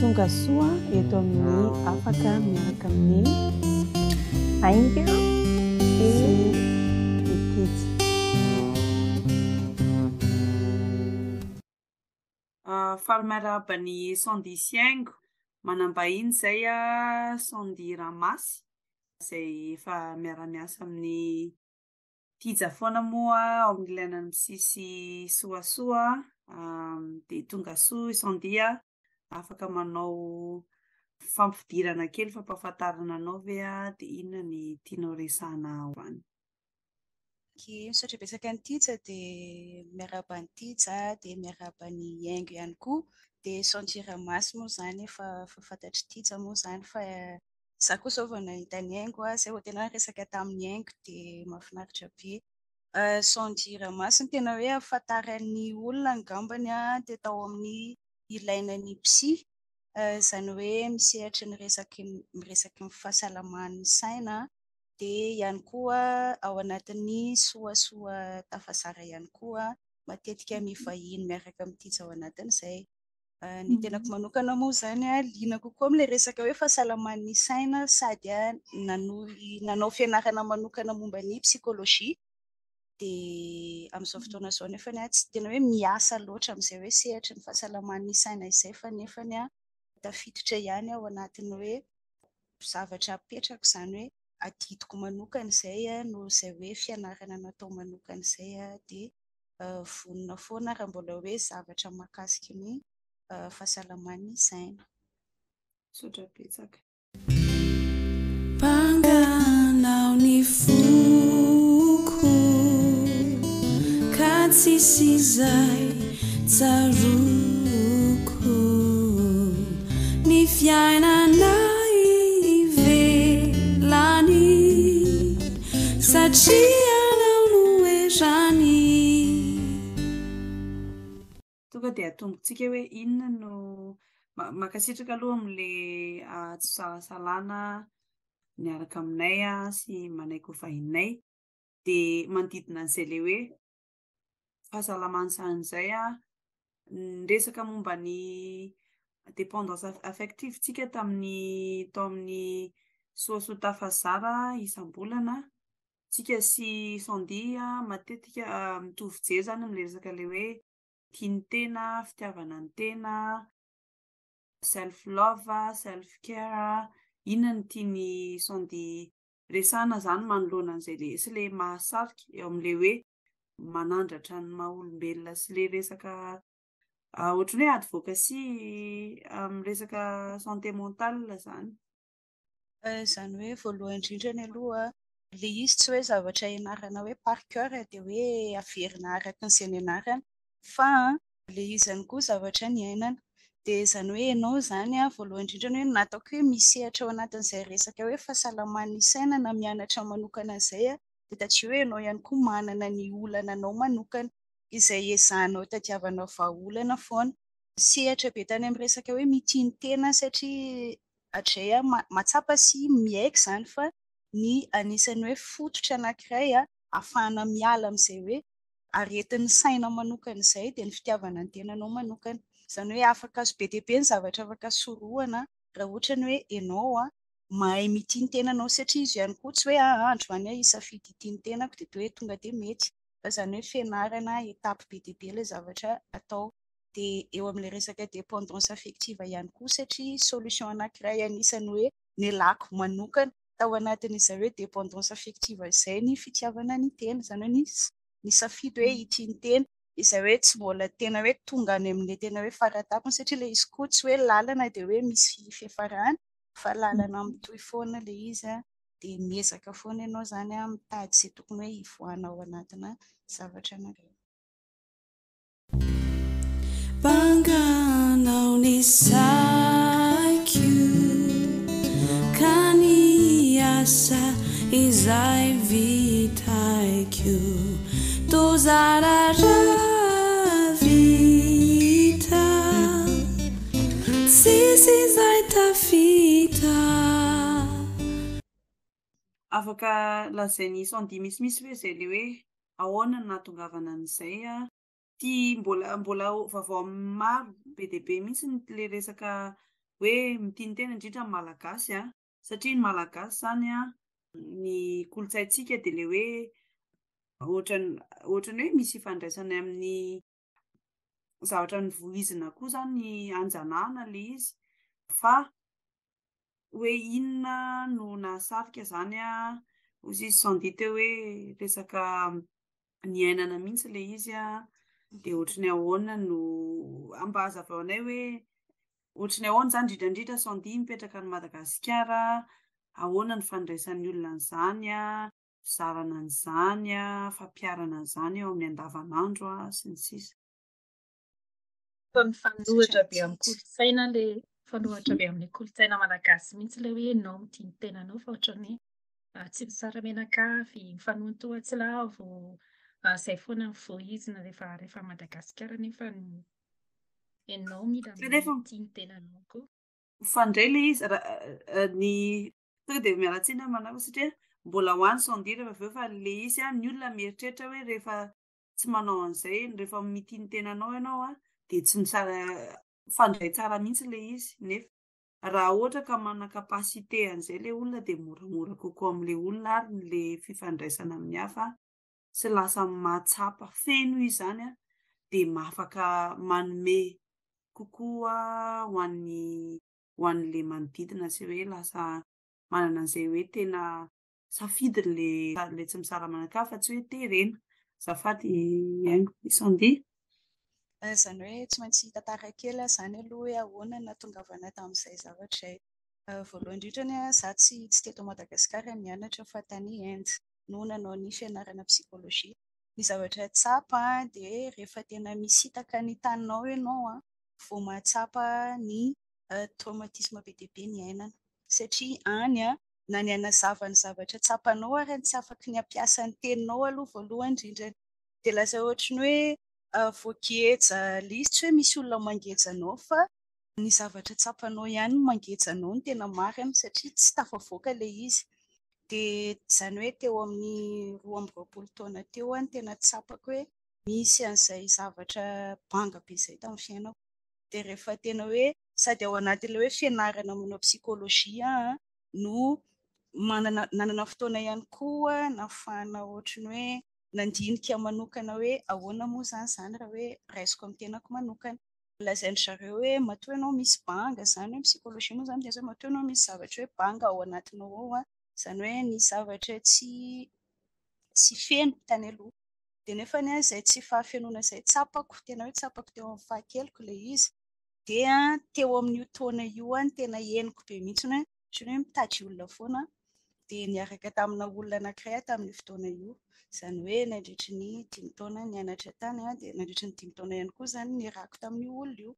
Tonga soa eto amin'ny afaka miaraka amin'ny Haingo sy i Tija. Faly miarahaba an'i Sandy sy Haingo. Manam-bahiny izay Sandy Ramasy izay efa miara-miasa amin'ny Tija foana moa ao amin'ny Ilaina Misisy Soasoa dia tonga soa i Sandy a! Afaka manao fampidirana kely fampahafantarana anao ve dia inona ny tianao resahana ao any? Ok, misaotra betsaka an'i Tija dia miarahaba an'i Tija dia miarahaba an'i Haingo ihany koa. Dia Sandy Ramasy moa izany efa fantatr'i Tija moa izany fa Za koa zao vao nahita an'i Haingo a, zay vao tena niresaka tamin'i Haingo dia mahafinaritra be. Sandy Ramasy no tena hoe ahafantaran'ny olona angambany dia tao amin'ny ilaina ny psy, izany hoe misehatry ny resaky miresaky ny fahasalaman'ny saina dia ihany koa ao anatin'ny soasoa tafazara ihany koa matetika mivahiny miaraka amin'ny Tija ao anatin'izay. Ny tenako manokana moa izany liana kokoa amin'ilay resaka hoe fahasalaman'ny saina sady nanohy nanao fianarana manokana momba ny psychologie dia amin'izao fotoana izao nefany tsy tena hoe miasa loatra amin'izay hoe sehatry ny fahasalaman'ny saina izay fa nefany tafiditra ihany ao anatin'ny hoe zavatra apetrako izany hoe adidiko manokana izay noho izay hoe fianarana natao manokana izay dia vonona foana raha mbola hoe zavatra mahakasika ny fahasalaman'ny saina. Misaotra betsaka. Mpanganao ny foko ka tsisy izay tsaroako ny fiainana ivelany Satria anao no erany. Tonga dia atombotsika hoe inona no mankasitraka aloha amin'le tsy fisalasalana miaraka aminay sy manaiky ho vahininay. Dia manodidina an'izay le hoe fahasalamana izany izay niresaka momba ny dépendance affective tsika tamin'ny tao amin'ny Soasoa Tafazara isam-bolana. Tsika sy Sandy matetika mitovy fijery izany amin'ilay resaka ilay hoe tia ny tena, fitiavana ny tena, self love, self care. Inona no tian'i Sandy resahana izany manoloana an'izay le sy ilay mahasarika eo amin'ilay hoe manandratra ny maha olombelona sy ilay resaka ohatran'ny hoe advocacy amin'ny resaka santé mentale izany. Izany hoe voalohany indrindrany aloha ilay izy tsy hoe zavatra ianarana hoe par cœur dia hoe averina araka ny izay nianarana fa ilay izy ihany koa zavatra niainana. Dia izany hoe ianao izany voalohany indrindra hoe na ataoko hoe misehatra ao anatin'izay resaka hoe fahasalaman'ny saina na mianatra manokana an'izay dia tadidio hoe ianao ihany koa manana ny olana anao manokana izay ezahanao tadiavanao vahaolana foana. Sehatra be tany amin'ny resaka hoe mitia ny tena satria hatrizay aho mahatsapa sy miaiky izany fa ny anisan'ny hoe fototra anankiray ahafahana miala amin'izay hoe aretin'ny saina manokana izay dia ny fitiavana ny tenanao manokana. Izany hoe afaka be dia be ny zavatra afaka sorohana raha ohatra ny hoe ianao mahay mitia ny tenanao satria izy ihany koa tsy hoe aa androany aho hisafidy hitia ny tenako dia hoe tonga dia mety fa izany hoe fianarana étape be dia be ilay zavatra atao. Dia eo amin'ilay resaka dépendance affective ihany koa satria solution anankiray anisan'ny hoe nialako manokana tao anatin'izay hoe dépendance affective izay ny fitiavana ny tena, izany hoe ny nisafidy hoe hitia ny tena, izay hoe tsy mbola tena hoe tonga any amin'ilay tena hoe faratapony satria ilay izy koa tsy hoe lalana dia hoe misy fiafarany fa lalana mitohy foana ilay izy dia miezaka foana ianao izany mitady izay tokony hoe hivoahana ao anatina zavatra anankiray. Banganao ny saiko ka ny asa izay vitaiko toa zara raha vita tsisy izay tafita. Afaka lazain'i Sandy misimisy ve izay ilay hoe ahoana no nahatongavana an'izay? Ity mbola mbola vaovao maro be dia be mihitsy ilay resaka. Hoe mitia ny tena indrindra ny Malagasy an, satria ny Malagasy izany an, ny kolontsaintsika dia ilay hoe ohatran'ny ohatran'ny hoe misy ifandraisany amin'ny zavatra novoizina koa izany anjanahana ilay izy fa hoe inona no nahasarika izany an, hoy izy Sandy teo hoe resaka niainana mihitsy ilay izy an, dia ohatry ny ahoana no mba hazavao anay hoe ohatry ny ahoana izany indrindra indrindra Sandy mipetraka any Madagasikara, ahoana ny fandraisan'ny olona an'izany an, fizarana an'izany an, fampiharana an'izany eo amin'ny andavanandro an, sy ny sisa. Fa mifanohitra be amin'ny kolontsaina ilay mifanohitra be amin'ny kolontsaina malagasy mihitsy ilay hoe ianao mitia ny tenanao fa ohatran'ny hoe tsy mitsara mianakavy, mifanohitoha tsy lavo, izay foana ny voizina rehefa rehefa Madagasikara nefa ianao mila mitia ny tenanao koa. Mifandray ilay izy raha ny tonga dia miala tsiny aho manako satria mbola ho any Sandy rehefa avy eo fa ilay izy an, ny olona mieritreritra hoe rehefa tsy manao an'izay, rehefa mitia ny tenanao ianao an, dia tsy misara mifandray tsara mihitsy ilay izy nefa raha ohatra ka manana capacité an'izay ilay olona dia moramora kokoa amin'ilay olona ary ilay fifandraisana amin'ny hafa sy lasa mahatsapa feno izy izany an, dia afaka manome kokoa ho an'ny ho an'ilay manodidina sy hoe lasa manana an'izay hoe tena safidiny le le tsy misara manan-kafa fa tsy hoe terena. Azafady Haingo. I Sandy. Izany hoe tsy maintsy hitantara kely aho izany aloha hoe ahoana no nahatongavana tamin'izay zavatra izay. Voalohany indrindra anie izaho tsy tsy teto Madagasikara nianatra fa tany Inde no nanao ny fianarana psychologie. Ny zavatra tsapa dia rehefa tena misintaka ny taninao ianao vao mahatsapa ny traumatisme be dia be niainana satria any na ny hanazava ny zavatra tsapanao ary tsy afaky ny hampiasa ny teninao aloha voalohany indrindra. Dia lasa ohatry ny hoe voageja ilay izy, tsy hoe misy olona mangeja anao fa ny zavatra tsapanao ihany no mangeja anao no tena marina satria tsy tafavoaka ilay izy. Dia izany hoe teo amin'ny 22 taona teo aho no tena tsapako hoe misy an'izay zavatra banga be izay tamin'ny fiainako. Dia rehefa tena hoe sady ao anatin'ilay hoe fianarana manao psychologie aho no manana nanana fotoana ihany koa nahafahana ohatry ny hoe nandinika manokana hoe ahoana moa izany izany raha hoe raisiko amin'ny tenako manokana. Lazain-dry zareo hoe matoa ianao misy banga izany hoe psychologie moa izany miteny hoe matoa ianao misy zavatra hoe banga ao anatinao ao, izany hoe nisy zavatra tsy tsy feno tany aloha. Dia nefa anie izay tsy fahafenoana izay tsapako, tena hoe tsapako teo amin'ny fahakeliko ilay izy. Dia teo amin'io taona io aho no tena henoko be mihitsy hoe ohatran'ny hoe mitady olona foana aho. Dia niaraka tamina olona anankiray aho tamin'io fotoana io. Izany hoe nandritry ny dimy taona nianatra tany aho, dia nandritry ny dimy taona ihany koa izany niarahako tamin'io olona io.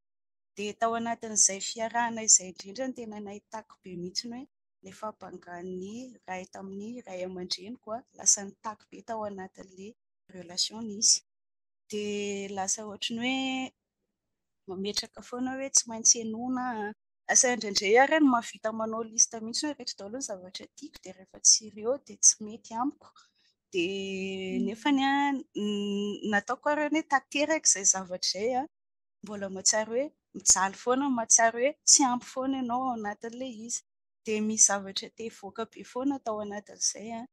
Dia tao anatin'izay fiarahana izay indrindra no tena nahitako be mihitsy hoe ilay fahabangan'ny ray tamin'ny ray aman-dreniko lasa nitaky be tao anatin'ilay relation nisy. Dia lasa ohatry ny hoe mametraka foana hoe tsy maintsy henoina aho. Lasa indraindray ary aho no mahavita manao liste mihitsy hoe ireto daholo ny zavatra tiako dia rehefa tsy ireo dia tsy mety amiko. Dia nefany an, nataoko ary hoe tanteraka izay zavatra izay an, mbola mahatsiaro hoe mijaly foana, mahatsiaro hoe tsy ampy foana ianao ao anatin'ilay izy. Dia misy zavatra te hivoaka be foana tao anatin'izay an.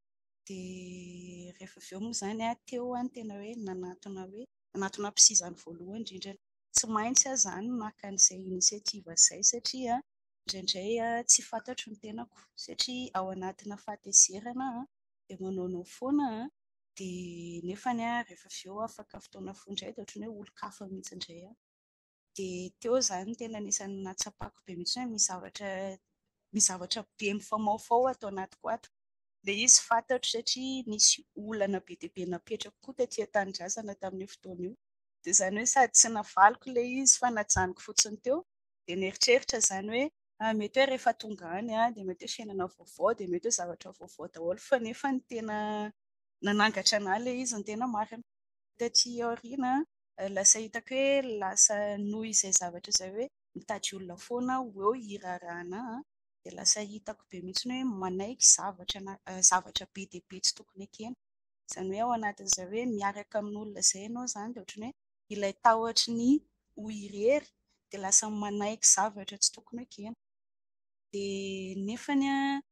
Dia rehefa avy eo moa izany an, teo aho no tena hoe nanatona hoe nanatona psy izany voalohany indrindra. Tsy maintsy aho izany naka an'izay initiative izay satria indraindray tsy fantatro ny tenako satria ao anatina fahatezerana aho dia manaonao foana dia nefany rehefa avy eo afaka fotoana fohy indray dia ohatran'ny hoe olon-kafa mihitsy indray aho. Dia teo izany tena anisan'ny nahatsapako be mihitsy hoe misy zavatra misy zavatra be mifamaofao ato anatiko ato. Ilay izy fantatro satria nisy olana be dia be napetrako koa taty an-tanindrazana tamin'io fotoana io. Dia izany hoe sady tsy navaliko ilay izy fa najanoko fotsiny teo. Dia nieritreritra izany hoe mety hoe rehefa tonga any dia mety hoe fiainana vaovao, dia mety hoe zavatra vaovao daholo fa nefa ny tena nanangatra an'ahy ilay izy ny tena marina. Taty aoriana lasa hitako hoe lasa noho izay zavatra izay hoe mitady olona foana aho ho eo hiraharaha an'ahy dia lasa hitako be mihitsy hoe manaiky zavatra na zavatra be dia be tsy tokony ekena. Izany hoe ao anatin'izay hoe miaraka amin'olona izay ianao izany dia ohatran'ny hoe ilay tahotry ny ho irery dia lasa manaiky zavatra tsy tokony ekena. Dia nefany an,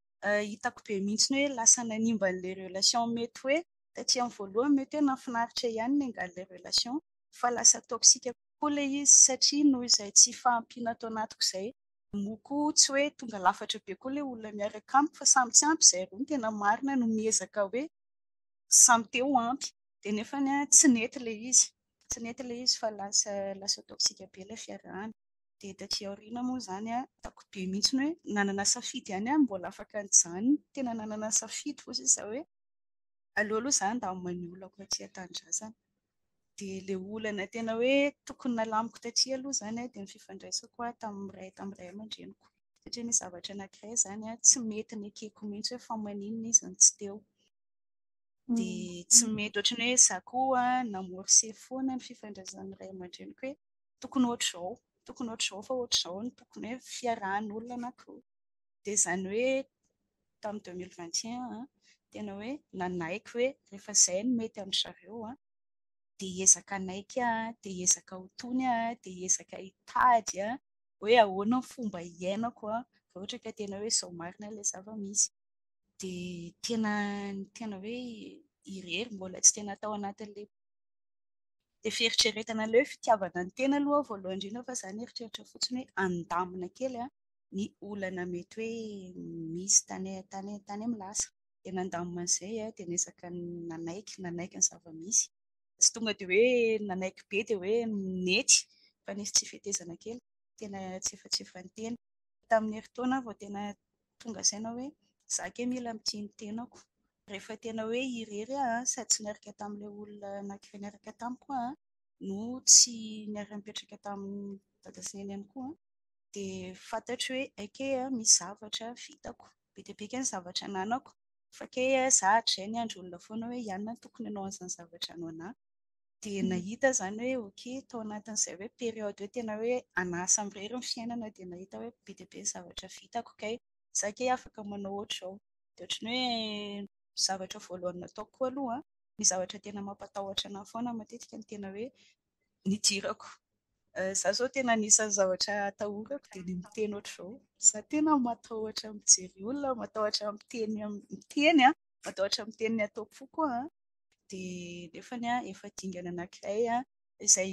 hitako be mihitsy hoe lasa nanimba an'ilay relation mety hoe taty amin'ny voalohany mety hoe nahafinaritra ihany ny niangan'ilay relation fa lasa toxique kokoa ilay izy satria noho izay tsy fahampiana ato anatiko izay. Moa koa tsy hoe tonga lafatra be koa ilay olona miaraka amiko fa samy tsy ampy izahay roa no tena marina no miezaka hoe samy te ho ampy. Dia nefany an, tsy nety ilay izy. Tsy nety ilay izy fa lasa lasa toxique be ilay fiarahana. Dia taty aoriana moa izany an, hitako be mihitsy hoe nanana safidy ihany aho mbola afaka nijanona. Tena nanana safidy fotsiny izaho hoe aleo aloha izaho handamina ny olako aty an-tanindrazana. Dia ilay olana tena hoe tokony nalamiko taty aloha izany an, dia ny fifandraisako tamin'ny ray tamin'ny ray aman-dreniko. Satria nisy zavatra anankiray izany an, tsy mety nekeko mihitsy hoe fa maninona izy no tsy teo. Dia tsy mety ohatran'ny hoe izaho koa namorse foana ny fifandraisan'ny ray aman-dreniko hoe tokony ohatr'izao, tokony ohatr'izao fa ohatr'izao no tokony hoe fiarahan'olona anankiroa. Dia izany hoe tamin'ny 2021 tena hoe nanaiky hoe rehefa izay no mety amin-dry zareo dia hiezaka hanaiky aho, dia hiezaka ho tony aho, dia hiezaka hitady hoe ahoana ny fomba hiainako raha ohatra ka tena hoe izao marina ilay zava-misy. Dia tena tena hoe irery mbola tsy tena tao anatin'ilay ilay fieritreretana ilay hoe fitiavana ny tena aloha voalohany indrindra fa izaho nieritreritra fotsiny hoe handamina kely ny olana mety hoe misy tany tany tany amin'ny lasa. Dia nandamina an'izay aho dia niezaka nanaiky nanaiky ny zava-misy. Tsy tonga dia hoe nanaiky be dia hoe nety fa nisy tsy fetezana kely, tena tsy efatrefany tena. Tamin'ny herintaona aho vao tena tonga saina hoe izaho kay mila mitia ny tenako. Rehefa tena hoe irery aho sady tsy niaraka tamin'ilay olona anankiray niaraka tamiko aho no tsy niara-nipetraka tamin'i dada sy neny ihany koa dia fantatro hoe hay kay misy zavatra vitako, be dia be kay ny zavatra ananako fa kay izaho hatrizay niandry olona foana hoe i anona no tokony hanao an'izany zavatra hanao an'ahy. Dia nahita izany hoe ok, tao anatin'izay hoe période hoe tena hoe an'ahy samirery ny fiainana dia nahita hoe be dia be ny zavatra vitako kay, izaho kay afaka manao ohatr'izao. Dia ohatran'ny hoe zavatra voalohany nataoko koa aloha, ny zavatra tena mampatahotra an'ahy foana matetika ny tena hoe nidirako. Izaho izao tena anisan'ny zavatra atahorako dia ny miteny ohatr'izao. Izaho tena matahotra mijery olona, matahotra miteny, miteny an, matahotra miteny ny ato am-poko an. Dia nefany efa dingana anankiray izay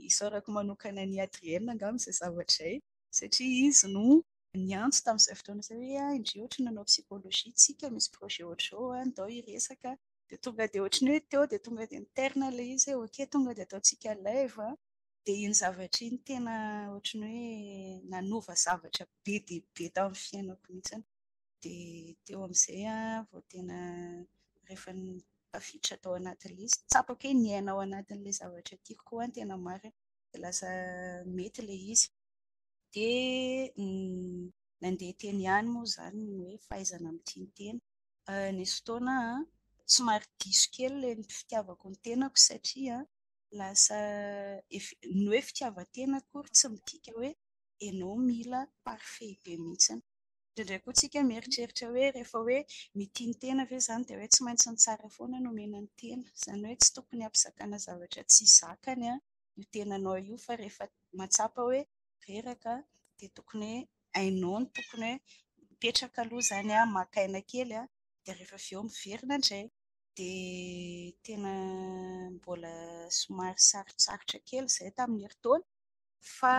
isaorako manokana an'i Adrienne angamba izay zavatra izay satria izy no niantso tamin'izay fotoana izay hoe indry ohatry ny nanao psychologie tsika, misy projet ohatr'izao, ndao hiresaka. Dia tonga dia ohatry ny hoe teo dia tonga dia nitairina ilay izy hoe ok tonga dia ataontsika live. Dia iny zavatra iny tena ohatry ny hoe nanova zavatra be dia be tamin'ny fiainako mihitsy. Dia teo amin'izay aho vao tena rehefa tafiditra tao anatin'ilay izy, tsapako hoe niaina ao anatin'ilay zavatra tiako koa aho ny tena marina. Dia lasa mety ilay izy. Dia nandeha teny ihany moa izany ny hoe fahaizana mitia ny tena. Nisy fotoana aho somary diso kely ilay fitiavako ny tenako satria lasa ny hoe fitiavan-tena akory tsy midika hoe ianao mila parfait be mihitsy. Indraindray koa tsika mieritreritra hoe rehefa hoe mitia ny tena ve izany dia hoe tsy maintsy ny tsara foana no omena ny tena. Izany hoe tsy tokony hampizakana zavatra tsy zakany io tenanao io fa rehefa mahatsapa hoe reraka dia tokony hoe hainao ny tokony hoe mipetraka aloha izany, maka aina kely dia rehefa avy eo miverina indray. Dia tena mbola somary sarotsarotra kely izay tamin'ny herintaona fa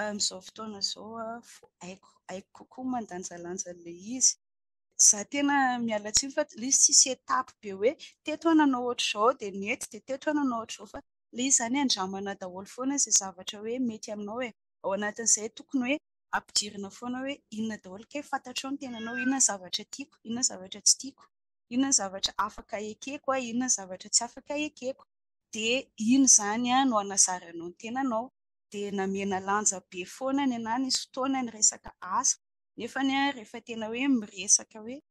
amin'izao fotoana izao vao haiko, haiko kokoa mandanjalanja an'ilay izy. Izaho tena miala tsiny fa ilay izy tsisy étape be hoe teto aho nanao ohatr'izao dia nety dia teto aho nanao ohatr'izao fa ilay izy izany andramana daholo foana izay zavatra hoe mety aminao e. Ao anatin'izay tokony hoe ampidirina foana hoe inona daholo kay fantatrao ny tenanao, inona ny zavatra tiako, inona ny zavatra tsy tiako, inona ny zavatra afaka ekeko, inona ny zavatra tsy afaka ekeko. Dia iny izany no anazaranao ny tenanao. Dia namena lanja be foana ny anahy nisy fotoana ny resaka asa. Nefa rehefa tena hoe miresaka hoe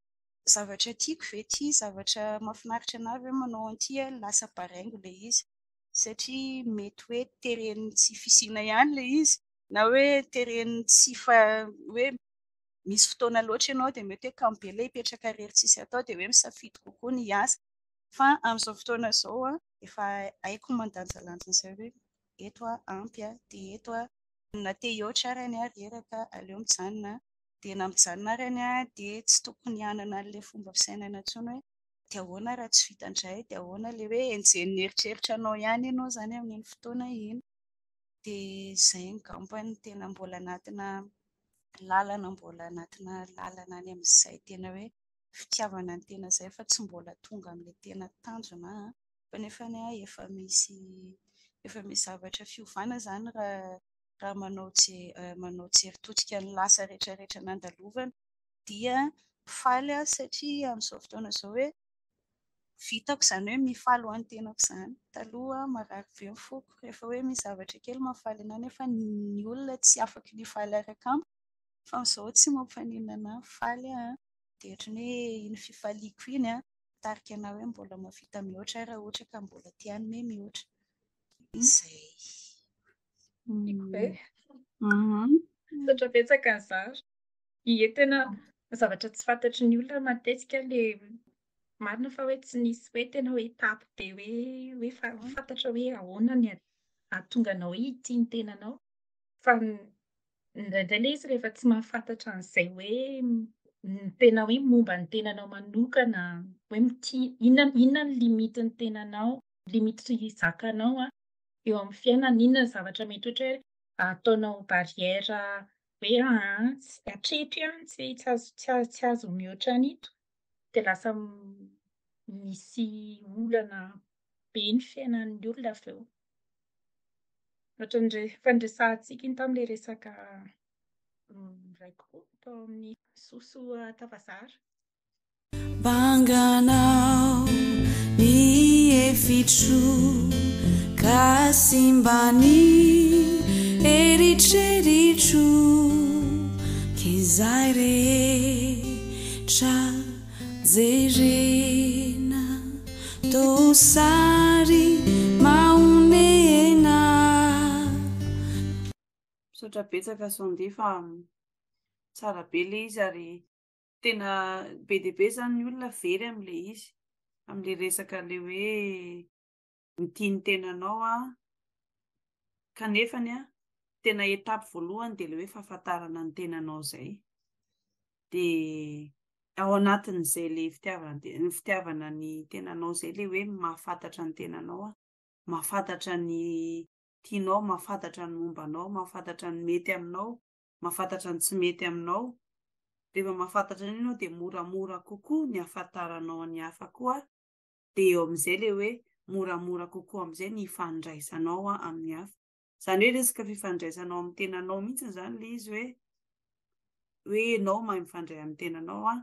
zavatra tiako ve ity, zavatra mahafinaritra anahy ve manao an'ity, lasa baraingo ilay izy. Satria mety hoe teren'ny tsy fisiana ihany ilay izy na hoe teren'ny tsy fa-, hoe misy fotoana loatra ianao dia mety hoe kamo be ilay hipetraka irery tsisy atao dia hoe misafidy kokoa ny hiasa. Fa amin'izao fotoana izao efa haiko mandanjalanja an'izay hoe eto aho ampy dia eto aho. Na te hihoatra ary anie aho reraka, aleo mijanona. Dia na mijanona ary anie aho dia tsy tokony hanana an'ilay fomba fisainana intsony hoe dia ahoana raha tsy vita indray, dia ahoana ilay hoe enjehin'ny eritreritra anao ihany ianao izany amin'iny fotoana iny. Dia izay angamba no tena mbola anatina lalana, mbola anatina lalana any amin'izay tena hoe fitiavana ny tena izay fa tsy mbola tonga amin'ilay tena tanjona aho. Fa nefa anie efa misy efa misy zavatra fiovana izany raha raha manao manao jery todika ny lasa rehetra rehetra nandalovana dia faly aho satria amin'izao fotoana izao hoe vitako izany hoe mifaly ho an'ny tenako izany. Taloha marary be ny foko rehefa hoe misy zavatra kely mahafaly anà nefa ny olona tsy afaka ny hifaly araka amiko fa amin'izao tsy mampaninona anà, faly aho dia ohatran'ny hoe iny fifaliako iny an mitarika anà hoe mbola mahavita mihoatra aho raha ohatra ka mbola te hanome mihoatra. Izay. Tiako be. Misaotra betsaka nizara. Ie tena zavatra tsy fantatry ny olona matetika le marina fa hoe tsy nisy hoe tena hoe étape be hoe hoe fantatra hoe ahoana ny hahatonga anao hoe hitia ny tenanao. Fa indraindray ilay izy rehefa tsy mahafantatra an'izay hoe ny tena hoe momba ny tenanao manokana, hoe mitia, inona inona ny limite-n'ny tenanao, limite zakanao an, eo amin'ny fiainana, inona ny zavatra mety ohatra hoe ataonao barrière hoe aa hatreto ihany tsy tsy azo tsy azo tsy azo mihoatra an'ito, dia lasa misy olana be ny fiainan'ny olona avy eo. Ohatran'ny efa niresahantsika iny tamin'ilay resaka raiko koa tao amin'ny Sosoa Tafazara. Banganao ny efitro ka simba ny eritreritro k'izay rehetra jerena Toa sary mahonena. Misaotra betsaka Sandy fa tsara be ilay izy ary tena be dia be izany ny olona very amin'ilay izy, amin'ilay resaka ilay hoe mitia ny tenanao an, kanefany an, tena étape voalohany dia ilay hoe fahafantarana ny tenanao izay. Dia ao anatin'izay ilay fitiavan-te-, ny fitiavana ny tenanao izay ilay hoe mahafantatra ny tenanao an, mahafantatra ny tianao, mahafantatra ny momba anao, mahafantatra ny mety aminao, mahafantatra ny tsy mety aminao. Rehefa mahafantatra an'iny ianao dia moramora kokoa ny hahafantaranao ny hafa koa, dia eo amin'izay ilay hoe moramora kokoa amin'izay ny hifandraisanao amin'ny hafa. Izany hoe resaka fifandraisanao amin'ny tenanao mihitsy izany ilay izy hoe hoe ianao mahay mifandray amin'ny tenanao an,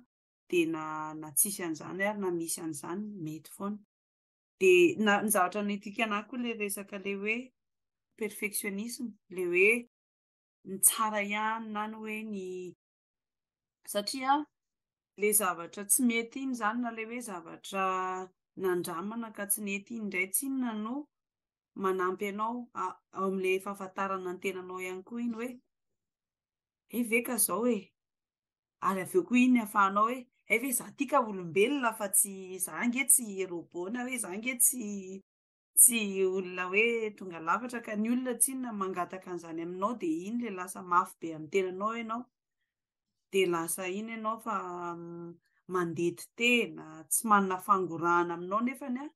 dia na na tsisy an'izany ary na misy an'izany mety foana. Dia na ny zavatra netiaka anahy koa ilay resaka ilay hoe perfectionnisme, ilay hoe ny tsara ihany na ny hoe ny satria ilay zavatra tsy mety iny izany na ilay hoe zavatra nandramana ka tsy nety iny indray tsinona no manampy anao ao amin'ilay fahafantarana ny tenanao ihany koa iny hoe hay ve ka zao e! Ary avy eo koa iny ahafahanao hoe hay ve za ty ka olombelona fa tsy za ange tsy robot na hoe za ange tsy tsy olona hoe tonga lafatra ka ny olona tsinona mangataka an'izany aminao dia iny ilay lasa mafy be amin'ny tenanao ianao dia lasa iny ianao fa mandety tena, tsy manana fangorahana aminao nefany an,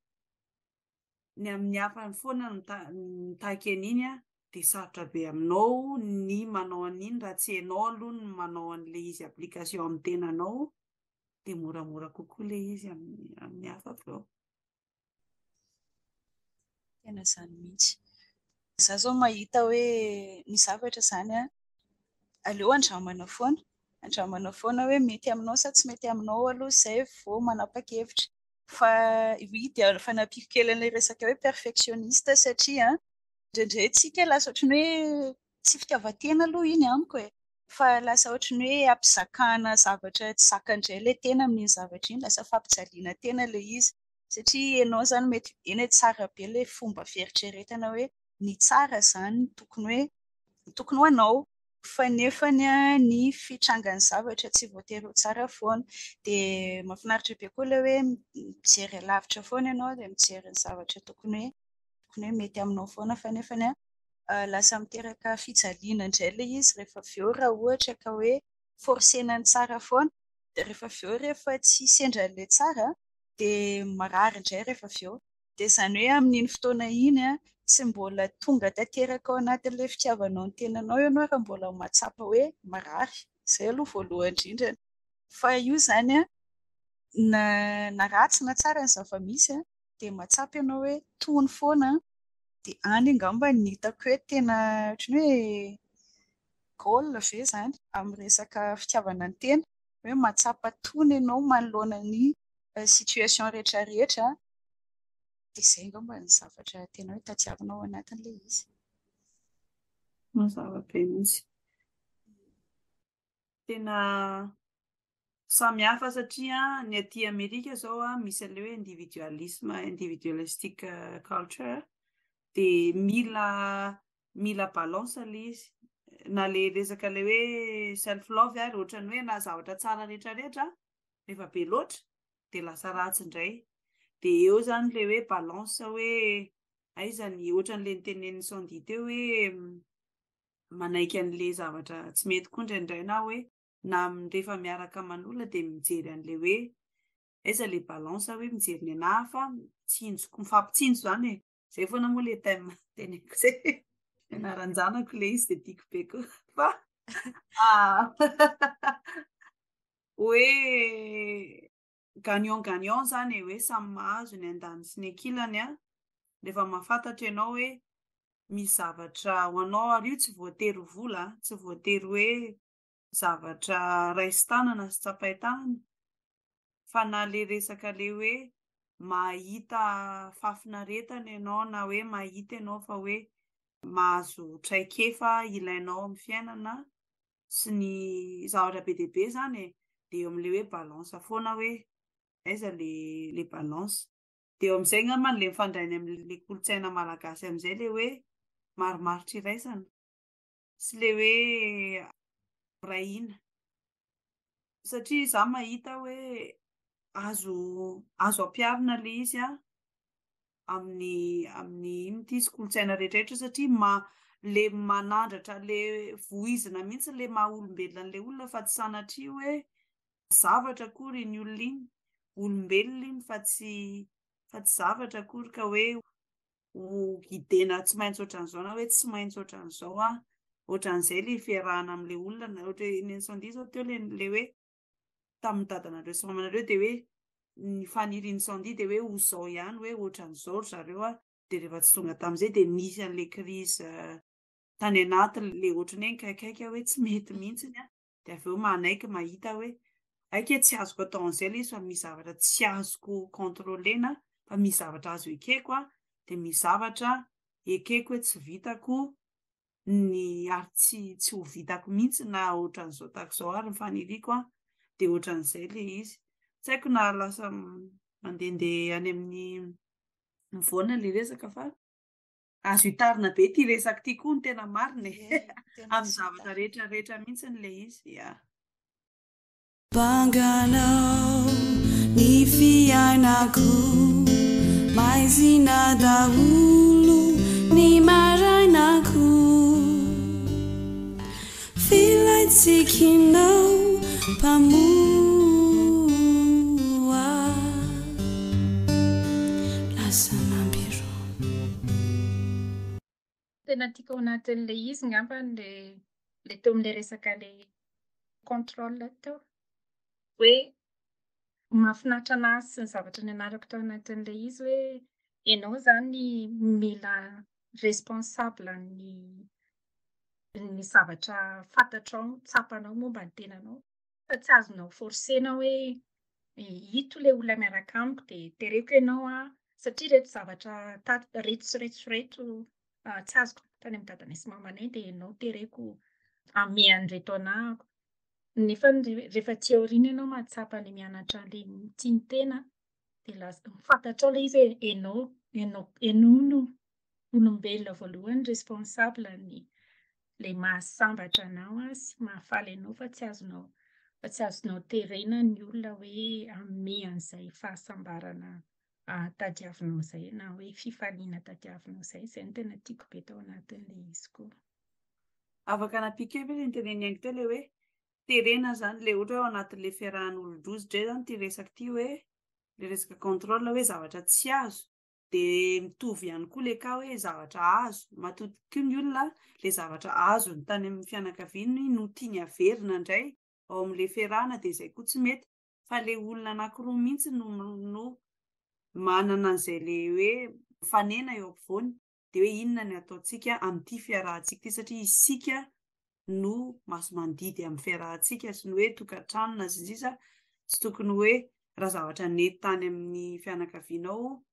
ny amin'ny hafa foana no mitaky an'iny an, dia sarotra be aminao ny manao an'iny raha tsy ianao aloha no manao an'ilay izy application amin'ny tenanao dia moramora kokoa ilay izy amin'ny hafa avy eo. Tena izany mihitsy. Izaho izao mahita hoe ny zavatra izany an, aleo andramana foana. Andramana foana hoe mety aminao sa tsy mety aminao aloha izay vao manapa-kevitra. Fa oui dia fanampiako kely an'ilay resaka hoe perfectionniste satria indraindray tsika lasa ohatran'ny hoe tsy fitiavan-tena aloha iny amiko e! Fa lasa ohatran'ny hoe ampizakana zavatra tsy zaka indray ilay tena amin'iny zavatra iny, lasa fampijaliana tena ilay izy. Satria ianao izany mety, eny e tsara be ilay fomba fieritreretana hoe ny tsara izany tokony hoe tokony ho anao. Fa nefany ny fitrangan'ny zavatra tsy voatery ho tsara foana. Dia mahafinaritra be koa ilay hoe mijery alavitra foana ianao dia mijery ny zavatra tokony hoe tokony hoe mety aminao foana fa nefany. Lasa miteraka fijaliana indray ilay izy rehefa avy eo raha ohatra ka hoe forcer-na ny tsara foana. Dia rehefa avy eo rehefa tsy sendra an'ilay tsara dia marary indray rehefa avy eo. Dia izany hoe amin'iny fotoana iny tsy mbola tonga tanteraka ao anatin'ilay fitiavanao ny tenanao ianao raha mbola mahatsapa hoe marary. Izay aloha voalohany indrindra. Fa io izany na na ratsy na tsara ny zava-misy dia mahatsapa ianao hoe tony foana dia any angamba no hitako hoe tena ohatran'ny hoe goal ve izany amin'ny resaka fitiavana ny tena, hoe mahatsapa tony ianao manoloana ny situation rehetra rehetra dia izay angamba ny zavatra tena hoe tadiavina ao anatin'ilay izy. Mazava be mihitsy. Tena samy hafa satria ny aty Amerika zao misy an'ilay hoe individualisme, individualistic culture dia mila mila balance ilay izy. Na ilay resaka ilay hoe self love ary ohatran'ny hoe na zavatra tsara rehetra rehetra rehefa be loatra dia lasa ratsy indray. Dia eo izany ilay hoe balance hoe aiza ny ohatran'ilay notenenin'i Sandy teo hoe manaiky an'ilay zavatra tsy mety koa indraindray na hoe na rehefa miaraka aman'olona dia mijery an'ilay hoe aiza ilay balance hoe mijery ny anah fa mitsinjo mifampitsinjo izany e. Izay foana moa ilay thème teneniko izay. Anaran-janako ilay izy dia tiako be koa fa hoe gagnant gagnant izany e, hoe samy mahazo ny andaniny sy ny ankilany an, rehefa mahafantatra ianao hoe misy zavatra ho anao ary io tsy voatery ho vola an, tsy voatery hoe zavatra raisin-tanana sy tsapain-tanana fa na le resaka le hoe mahita fahafinaretana ianao na hoe mahita ianao fa hoe mahazo traikefa ilainao amin'ny fiainana sy ny zavatra be dia be izany e, dia eo amin'ilay hoe balance foana hoe aiza le le balance. Dia eo amin'izay angamba le mifandrainy amin'ilay kolontsaina malagasy amin'izay le hoe marimaritra iraisana sy le hoe miray hina. Satria izaho mahita hoe azo azo ampiharina ilay izy an, amin'ny amin'ny inona ity izy kolontsaina rehetra rehetra satria ma le manandratra le voizina mihitsy le maha olombelona an'ilay olona fa tsy sanatria hoe zavatra akory iny olona iny, olombelona iny fa tsy fa tsy zavatra akory ka hoe ho guidena tsy maintsy ohatran'izao na hoe tsy maintsy ohatran'izao an, ohatran'izay le fiarahana amin'ilay olona na ohatra hoe ny an'i Sandy zao teo le le hoe tamin'ny dadanareo sy mamanareo dia hoe ny fanirian'i Sandy dia hoe ho izao ihany hoe ohatran'izao ry zareo an, dia rehefa tsy tonga tamin'izay dia nisy an'ilay crise tany anaty le ohatran'ny hoe nikaikaika hoe tsy mety mihitsiny an, dia avy eo manaiky mahita hoe aika tsy azoko atao an'izay ilay izy fa misy zavatra tsy azoko contrôler-na fa misy zavatra azo ekeko an, dia misy zavatra ekeko hoe tsy vitako ny ary tsy tsy ho vitako mihitsy na ohatran'izao tahaka izao ary ny faniriako an, dia ohatran'izay ilay izy. Tsy haiko na lasa mandehandeha any amin'ny mivoana ilay resaka fa azo hitarina be ity resaka ity koa ny tena marina e. Amin'ny zavatra rehetra rehetra mihitsy ilay izy, ya. Banganao ny fiainako Maizina daholo ny marainako F'ilay tsikinao mpamoha Lasa nampirona. Tena tiako ao anatin'ilay izy ngamba ilay teo amin'ilay resaka ilay contrôle teo. Hoe mahafinaritra anahy sy ny zavatra nianarako tao anatin'ilay izy hoe ianao izany mila responsable ny ny zavatra fantatrao, tsapanao momba ny tenanao. Fa tsy azonao forcer-na hoe ito ilay olona miaraka amiko dia tereko ianao an, satria ireto zavatra ireto sy ireto sy ireto tsy azoko tany amin'ny dadanay sy mamanay dia ianao tereko hanome an'ireto anahako. Nefa rehefa aty aoriana ianao mahatsapa ilay mianatra ilay mitia ny tena dia lasa fantatrao ilay izy hoe ianao, ianao, ianao no olombelona voalohany responsable ny ilay mahasambatra anao sy mahafaly anao fa tsy azonao fa tsy azonao terena ny olona hoe hanome an'izay fahasambarana. tadiavinao izay na hoe fifaliana tadiavinao izay. Izay no tena tiako be tao anatin'ilay izy koa. Afaka anampiako kely ve ilay notenenin'i Haingo teo ilay hoe terena izany ilay ohatra hoe ao anatin'ilay fiarahan'olon-droa indray izany ity resaka ity hoe ilay resaka contrôle hoe zavatra tsy azo dia mitovy ihany koa ilay cas hoe zavatra azo. Matoa koa ny olona ilay zavatra azony tany amin'ny fianakaviany no tiany haverina indray ao amin'ilay fiarahana dia izay koa tsy mety fa ilay olona anankiroa mihitsy no no manana an'izay ilay hoe mifanena eo ampovoany dia hoe inona ny ataontsika amin'ity fiarahantsika ity satria isika no masi-mandidy amin'ny fiarahantsika sy ny hoe tokantrano na sy ny sisa tsy tokony hoe raha zavatra nety tany amin'ny fianakavianao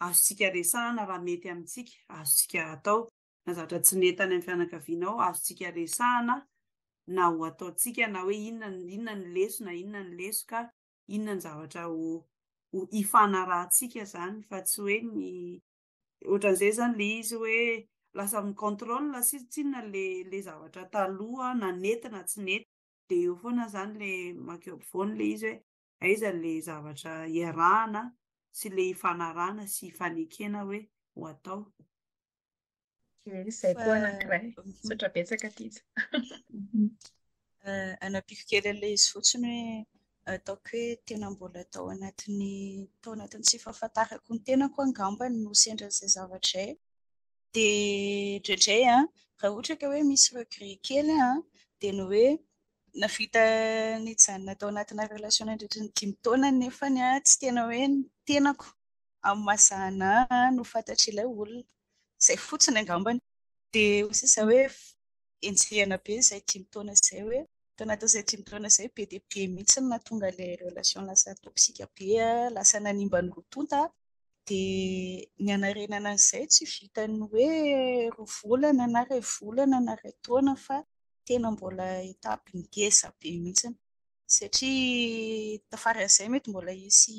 azontsika resahana raha mety amintsika azontsika atao na zavatra tsy nety tany amin'ny fianakavianao azontsika resahana na ho ataontsika na hoe inona inona ny lesona inona ny lesoka inona ny zavatra ho ho ifanarahantsika izany fa tsy hoe ny ohatran'izay izany ilay izy hoe lasa mi-contrôle sy tsinona le le zavatra taloha na nety na tsy nety dia eo foana izany le mankeo ampovoany ilay izy hoe aiza le zavatra iarahana sy le ifanarahana sy ifanekena hoe ho atao. Izay koa anankiray. Misaotra betsaka Tija. Anampiako kely an'ilay izy fotsiny hoe ataoko hoe tena mbola tao anatin'ny tao anatin'ny tsy fahafantarako ny tenako angamba no sendra an'izay zavatra izay. Dia indraindray an, raha ohatra ka hoe misy regret kely an, dia ny hoe nahavita nijanona tao anatina relation nandritra ny dimy taona nefany an, tsy tena hoe ny tenako amin'ny maha za anà no fantatr'ilay olona. Izay fotsiny angambany. Dia hoy sisa hoe enjehina be izay dimy taona izay hoe tao anatin'izay dimy taona izay be dia be mihitsy no nahatonga ilay relation lasa toxique be, lasa nanimba ny roa tonta. Dia ny hanarenana an'izay tsy vitan'ny hoe roa volana na iray volana na iray taona fa tena mbola étape ngeza be mihitsy. Satria tafaran'izay mety mbola hisy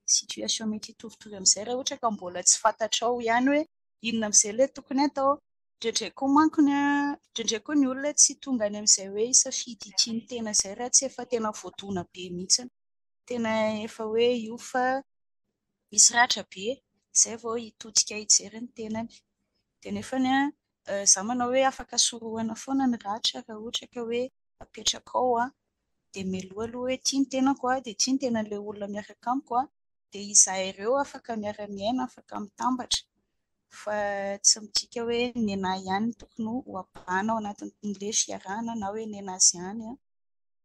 situation mety hitovitovy amin'izay raha ohatra ka mbola tsy fantatrao ihany hoe inona amin'izay ilay tokony hatao. Indraindray koa manko ny indraindray koa ny olona tsy tonga any amin'izay hoe hisafidy hitia ny tena izay raha tsy efa tena voadona be mihitsy. Tena efa hoe io fa misy ratra be izay vao hitodika hijery ny tenany. Dia nefany an, izaho manao hoe afaka sorohana foana ny ratra raha ohatra ka hoe apetraka ao an, dia mialoha aloha hoe tia ny tenako aho, dia tia ny tenan'ilay olona miaraka amiko aho, dia izahay ireo afaka miara-miaina, afaka mitambatra, fa tsy midika hoe nenà ihany no tokony ho abahana ao anatin'ilay fiarahana na hoe nen'azy ihany an,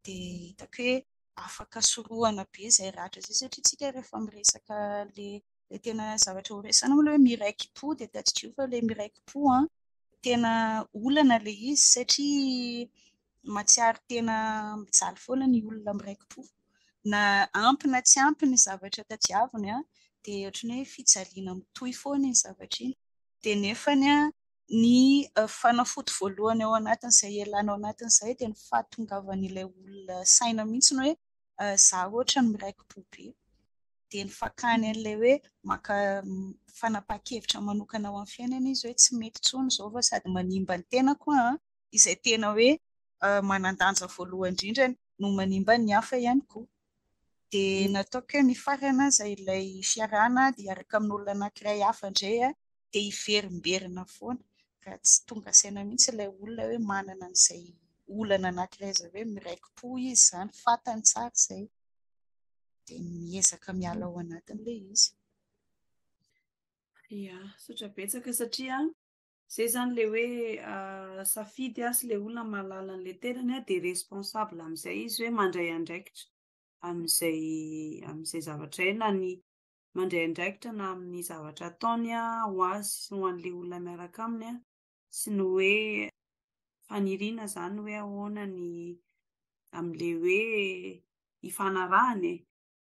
dia hitako hoe afaka sorohana be izay ratra izay satria isika rehefa miresaka ilay tena zavatra ho resahana moa ilay hoe miraiki-po dia tadidio fa ilay miraiki-po an, tena olana ilay izy satria mahatsiaro tena mijaly foana ny olona miraiki-po. Na ampy na tsy ampy ny zavatra tadiaviny dia ohatran'ny hoe fijaliana mitohy foana iny zavatra iny. Dia nefany ny fanafody voalohany ao anatin'izay ialana ao anatin'izay dia ny fahatongavan'ilay olona saina mihitsy hoe izaho ohatran'ny miraiki-po be. Dia ny fakany an'ilay hoe maka fanapahan-kevitra manokana ao amin'ny fiainana izy hoe tsy mety intsony izao fa sady manimba ny tenako aho, izay tena hoe manan-danja voalohany indrindra no manimba ny hafa ihany koa. Dia nataoko hoe mifarana aza ilay fiarahana dia hiaraka amin'olona anankiray hafa indray aho dia hiverimberina foana raha tsy tonga saina mihitsy ilay olona hoe manana an'izay olana anankiray izay hoe miraiki-po izy izany, fantany tsara izay. Dia miezaka miala ao anatin'ilay izy. Ia, misaotra betsaka satria izay izany ilay hoe safidy sy ilay olona mahalala an'ilay tenany dia responsable amin'izay izy hoe mandray andraikitra amin'izay amin'izay zavatra izay na ny mandray andraikitra na amin'ny zavatra ataony ho azy sy ho an'ilay olona miaraka aminy sy ny hoe faniriana izany hoe ahoana ny amin'ilay hoe ifanarahana e.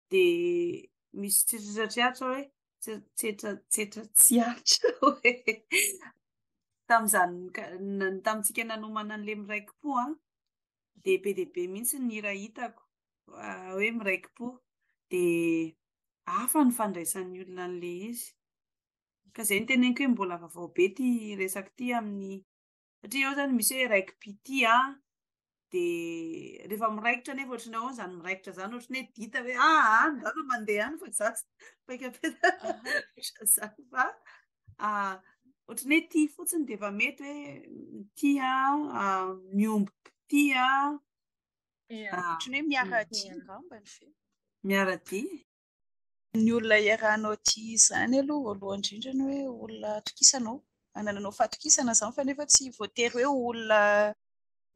Dia misy tsetsetra tsy aritra hoe tsetsetra tsetra tsy aritra hoe tamin'izany tamintsika nanomana an'ilay miraiki-po an, dia be dia be mihitsy ny hira hitako hoe miraiki-po. Dia hafa ny fandraisan'ny olona an'ilay izy. Ka izay no teneniko hoe mbola vaovao be ity resaka ity amin'ny satria eo izany misy hoe raiki-pitia an. Dia rehefa miraikitra nefa ohatran'ny ahoana izany miraikitra izany ohatran'ny hoe dita hoe ah any za no mandeha any fa za tsy paikapetaka izany fa ohatran'ny hoe tia fotsiny dia efa mety hoe tia miombom-pitia. Ohatran'ny hoe miara-dia angambany ve? Miara-dia. Ny olona iarahanao tia izany aloha voalohany indrindra ny hoe olona atokisanao, anananao fahatokisana izany fa nefa tsy voatery hoe olona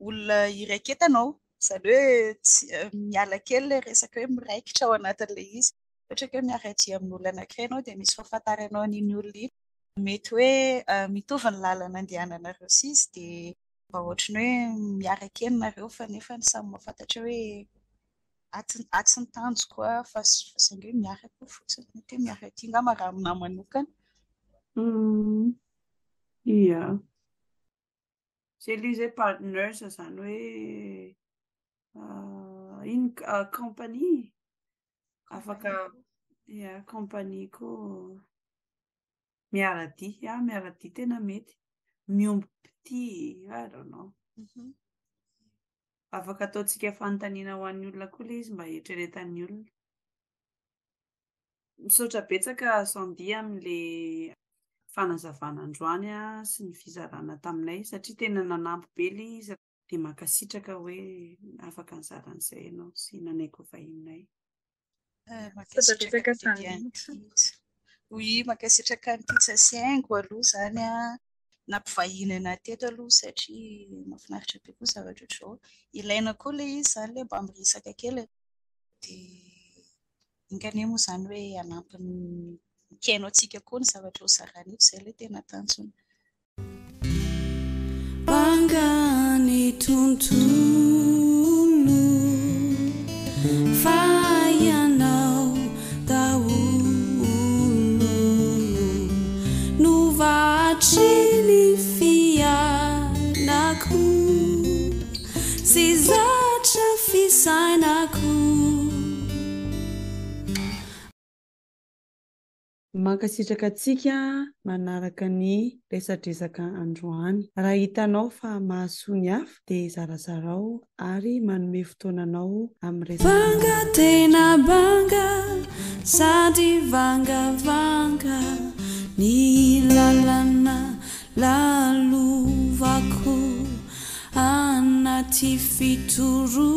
olona iraiketanao, izany hoe tsy miala kely ilay resaka hoe miraikitra ao anatin'ilay izy. Ohatra hoe miara-dia amin'olona anankiray ianao dia misy fahafantaranao an'iny olona iny, mety hoe mitovy ny lalana andehananareo sy izy dia mba ohatran'ny hoe miaraka eny nareo fa nefa samy mahafantatra hoe atsy atsy ny tanjoko a, fa saingy hoe miaraka eo fotsiny, mety hoe miara-dia angamba raha aminahy manokana. Ia. Zay ilay izy hoe partners izany hoe ino company? Afaka ia company koa miara-dia, ia miara-dia tena mety. Miombom-pitia, I don't know. Afaka ataontsika fanontaniana ho an'ny olona koa ilay izy mba hieritreretan'ny olona. Misaotra betsaka Sandy amin'ilay fanazavana androany sy ny fizarana taminay satria tena nanampy be ilay izy dia mankasitraka hoe afaka nizara an'izay ianao sy nanaiky ho vahininay. Misaotra betsaka Sandy. Oui, mankasitraka an'i Titsa sy Haingo aloha izany an. Nampivahiny anà teto aloha satria mahafinaritra be koa ny zavatra ohatr'izao. Ilaina koa ilay izy izany ilay mba miresaka kely e. Dia enga anie moa izany hoe hanampy ny mpihaino antsika koa ny zavatra hozaraina eto, izay ilay tena tanjona. Banga ny tontolo fa ianao daholo no vahatry ny fiainako sy zatra fisainako. Mankasitraka antsika manaraka ny resadresaka androany. Raha hitanao fa mahasoa ny hafa dia zarazarao ary manome fotoana anao amin'ny resaka Banga tena banga sady vangavanga ny lalana lalovako anaty fitorovako.